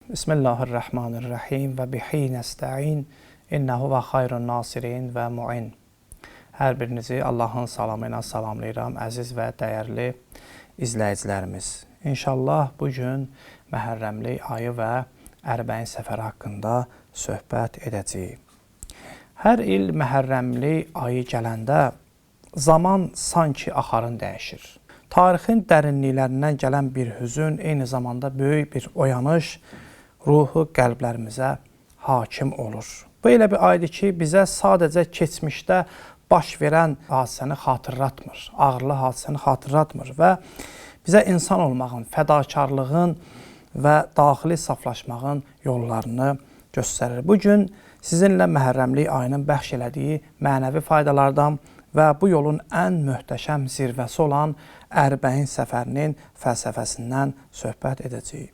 Bismillahirrahmanirrahim və bihi nəstəin. İnnehu və xayrun nasirin və muin. Hər birinizi Allahın salamı ilə salamlayıram, əziz və dəyərli izləyicilərimiz. İnşallah bu gün Məhərrəmlik ayı və Ərbəin səfəri haqqında söhbət edəcəyik. Hər il Məhərrəmlik ayı gələndə zaman sanki axarın dəyişir. Tarixin dərinliklərindən gələn bir hüzün, eyni zamanda böyük bir oyanış ruhu qəlblərimizə hakim olur. Bu elə bir aydır ki, bizə sadəcə keçmişdə baş verən hadisəni xatırlatmır, ağırlı hadisəni xatırlatmır və bizə insan olmağın, fədakarlığın və daxili saflaşmağın yollarını göstərir. Bu gün sizinlə Məhərrəmlik ayının bəxş elədiyi mənəvi faydalardan və bu yolun ən möhtəşəm zirvəsi olan Ərbəin səfərinin fəlsəfəsindən söhbət edəcəyik.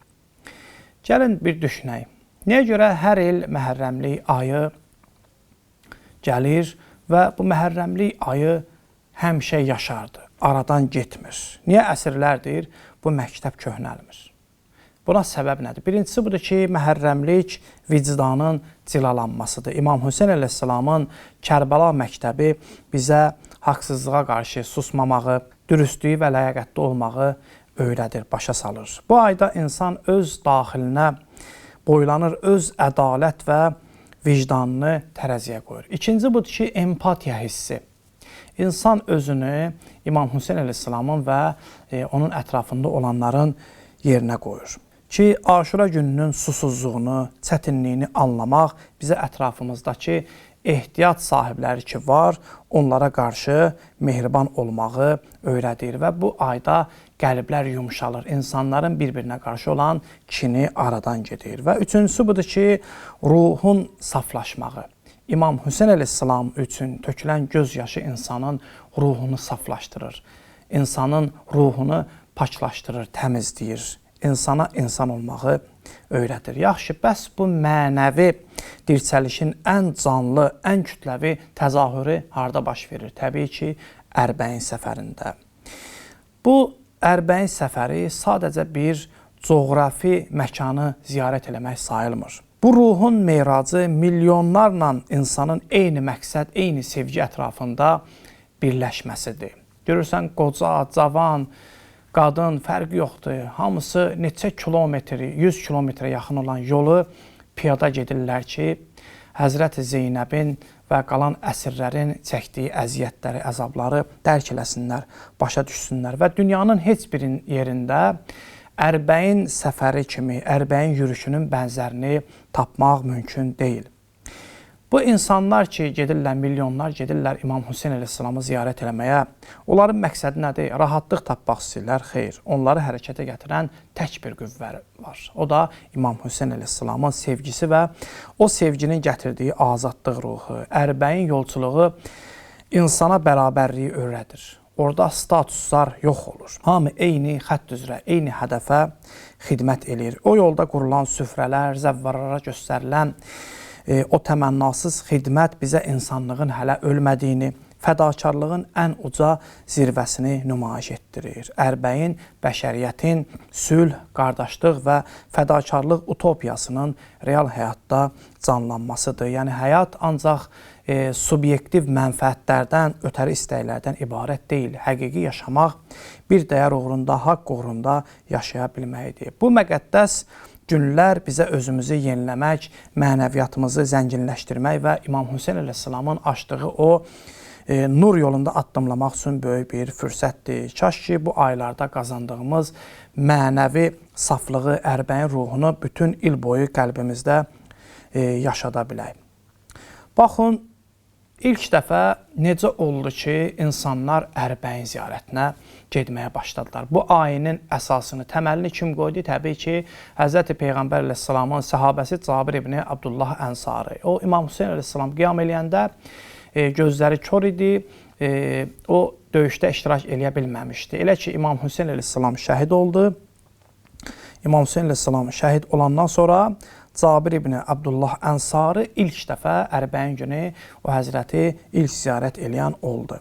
Gəlin bir düşünək. Niyə görə hər il Məhərrəmlik ayı gəlir və bu Məhərrəmlik ayı həmişə yaşardı, aradan getmir? Niyə əsrlərdir bu məktəb köhnəlmir? Buna səbəb nədir? Birincisi budur ki, məhərrəmlik vicdanın cilalanmasıdır. İmam Hüseyn əleyhissalamın Kərbəla məktəbi bizə haqsızlığa qarşı susmamağı, dürüstlüyü və ləyaqətli olmağı öyrədir, başa salır. Bu ayda insan öz daxilinə boylanır, öz ədalət və vicdanını tərəziyə qoyur. İkinci budur ki, empatiya hissi. İnsan özünü İmam Hüseyn əleyhissalamın və onun ətrafında olanların yerinə qoyur. Ki, Aşura gününün susuzluğunu, çətinliyini anlamaq bizə ətrafımızdakı ehtiyat sahibləri ki var, onlara qarşı mehriban olmağı öyrədir və bu ayda qəlblər yumşalır, insanların bir-birinə qarşı olan kini aradan gedir. Və üçüncüsü budur ki, ruhun saflaşmağı. İmam Hüseyn əleyhissalam üçün tökülən göz yaşı insanın ruhunu saflaşdırır, insanın ruhunu paklaşdırır, təmizləyir. İnsana insan olmağı öyrədir. Yaxşı, bəs bu mənəvi dirçəlişin ən canlı, ən kütləvi təzahürü harda baş verir? Təbii ki, Ərbəin səfərində. Bu Ərbəin səfəri sadəcə bir coğrafi məkanı ziyarət eləmək sayılmır. Bu ruhun meracı milyonlarla insanın eyni məqsəd, eyni sevgi ətrafında birləşməsidir. Görürsən, qoca, cavan, qadın, fərqi yoxdur. Hamısı neçə kilometr, 100 kilometrə yaxın olan yolu piyada gedirlər ki, Həzrəti Zeynəbin və qalan əsirlərin çəkdiyi əziyyətləri, əzabları dərk eləsinlər, başa düşsünlər və dünyanın heç bir yerində Ərbəin səfəri kimi, Ərbəin yürüşünün bənzərini tapmaq mümkün deyil. Bu insanlar ki, gedirlər, milyonlar gedirlər İmam Hüseyn əleyhissalamı ziyarət eləməyə, onların məqsədi nədir? Rahatlıq tapmaq istəyirlər, xeyr. Onları hərəkətə gətirən tək bir qüvvə var. O da İmam Hüseyn əleyhissalamın sevgisi və o sevginin gətirdiyi azadlıq ruhu. Ərbəin yolçuluğu insana bərabərliyi öyrədir. Orada statuslar yox olur. Hamı eyni xətt üzrə, eyni hədəfə xidmət eləyir. O yolda qurulan süfrələr, zəvvarlara göstərilən o təmənnasız xidmət bizə insanlığın hələ ölmədiyini, fədakarlığın ən uca zirvəsini nümayiş etdirir. Ərbəin bəşəriyyətin sülh, qardaşlıq və fədakarlıq utopiyasının real həyatda canlanmasıdır. Yəni həyat ancaq subyektiv mənfəətlərdən, ötəri istəklərdən ibarət deyil. Həqiqi yaşamaq bir dəyər uğrunda, haqq uğrunda yaşaya bilməkdir. Bu müqəddəs günlər bizə özümüzü yeniləmək, mənəviyyatımızı zənginləşdirmək və İmam Hüseyn əleyhissalamın açdığı o nur yolunda addımlamaq üçün böyük bir fürsətdir. Kaş ki, bu aylarda qazandığımız mənəvi saflığı, Ərbəin ruhunu bütün il boyu qəlbimizdə yaşada bilək. Baxın, ilk dəfə necə oldu ki, insanlar Ərbəin ziyarətinə getməyə başladılar. Bu ayinin əsasını, təməlini kim qoydu? Təbii ki, Həzrəti Peyğəmbər əleyhissalamın səhabəsi Cabir ibn Abdullah Ənsari. O, İmam Hüseyn əleyhissalam qiyam eləyəndə gözləri kor idi, o döyüşdə iştirak eləyə bilməmişdi. Elə ki, İmam Hüseyn əleyhissalam şəhid oldu. İmam Hüseyn əleyhissalam şəhid olandan sonra Cabir ibn Abdullah Ənsari ilk dəfə Ərbəin günü o həzrəti ilk ziyarət eləyən oldu.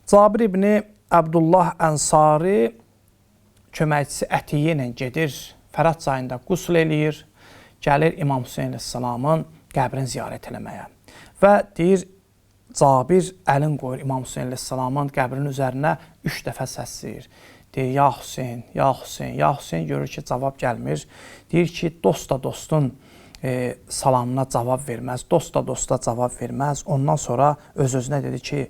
Cabir ibn Abdullah Ənsari köməkçisi Ətiyyə ilə gedir, Fərat çayında qusl eləyir. Gəlir İmam Hüseyn əleyhissalamın qəbrini ziyarət eləməyə. Və deyir, Cabir əlin qoyur İmam Hüseyn əleyhissalamın qəbrinin üzərinə 3 dəfə səsləyir. Deyir, ya Hüseyn, ya Hüseyn, ya Hüseyn. Görür ki, cavab gəlmir. Deyir ki, dost da dostun salamına cavab verməz, dost da dosta cavab verməz. Ondan sonra öz-özünə dedi ki,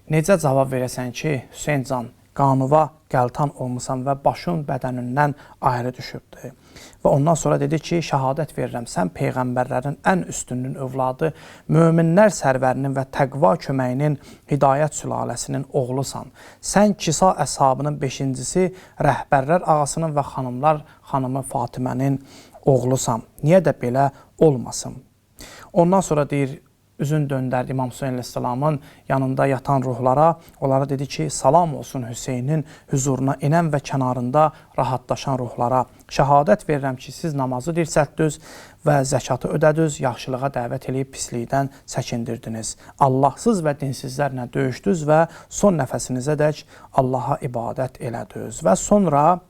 necə cavab verəsən ki, Hüseyn can, qanuva qəltan olmusan və başın bədənindən ayrı düşübdür. Və ondan sonra dedi ki, şəhadət verirəm, sən peyğəmbərlərin ən üstünün övladı, möminlər sərvərinin və təqva köməyinin hidayət sülaləsinin oğlusan. Sən Kisa əshabının 5-cisi, rəhbərlər ağasının və xanımlar xanımı Fatimənin oğlusan. Niyə də belə olmasın? Ondan sonra deyir, üzün döndərdi İmam Hüseyn əleyhissalamın yanında yatan ruhlara, onlara dedi ki, salam olsun Hüseynin hüzuruna inən və kənarında rahatlaşan ruhlara. Şəhadət verirəm ki, siz namazı dirsətdiniz və zəkatı ödədiniz, yaxşılığa dəvət eləyib pislikdən çəkindirdiniz. Allahsız və dinsizlərlə döyüşdünüz və son nəfəsinizədək Allaha ibadət elədiniz. Və sonra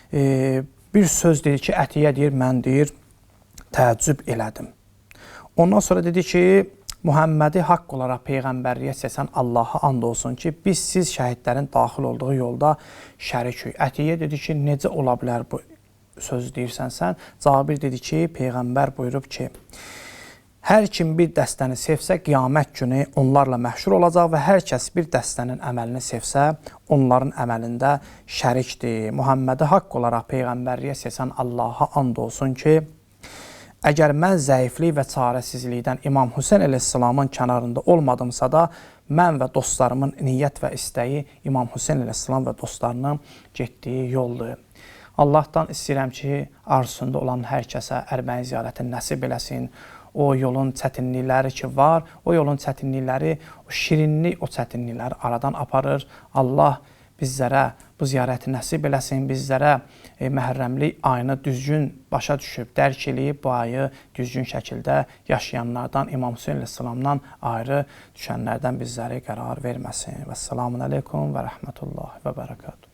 bir söz deyir ki, Ətiyyə deyir, mən deyir, təəccüb elədim. Ondan sonra dedi ki, Muhəmmədi haqq olaraq peyğəmbərliyə seçən Allaha and olsun ki, biz siz şəhidlərin daxil olduğu yolda şərikük. Ətiyyə dedi ki, necə ola bilər bu sözü deyirsən sən? Cabir dedi ki, peyğəmbər buyurub ki, hər kim bir dəstəni sevsə, qiyamət günü onlarla məşhur olacaq və hər kəs bir dəstənin əməlini sevsə, onların əməlində şərikdir. Muhəmmədi haqq olaraq peyğəmbərliyə seçən Allaha and olsun ki, əgər mən zəiflik və çarəsizlikdən İmam Hüseyn əleyhissalamın kənarında olmadımsa da, mən və dostlarımın niyyət və istəyi İmam Hüseyn əleyhissalam və dostlarının getdiyi yoldur. Allahdan istəyirəm ki, arzusunda olan hər kəsə Ərbəin ziyarətini nəsib eləsin. O yolun çətinlikləri ki var, o yolun çətinlikləri, o şirinlik o çətinlikləri aradan aparır. Allah bizlərə bu ziyarəti nəsib eləsin, bizlərə məhərrəmlik ayını düzgün başa düşüb, dərk eləyib bu ayı düzgün şəkildə yaşayanlardan, İmam Hüseyn əleyhissalamdan ayrı düşənlərdən bizləri qərar verməsin. Vəssalamun aleykum və rəhmətullahi və bərəkatuhu.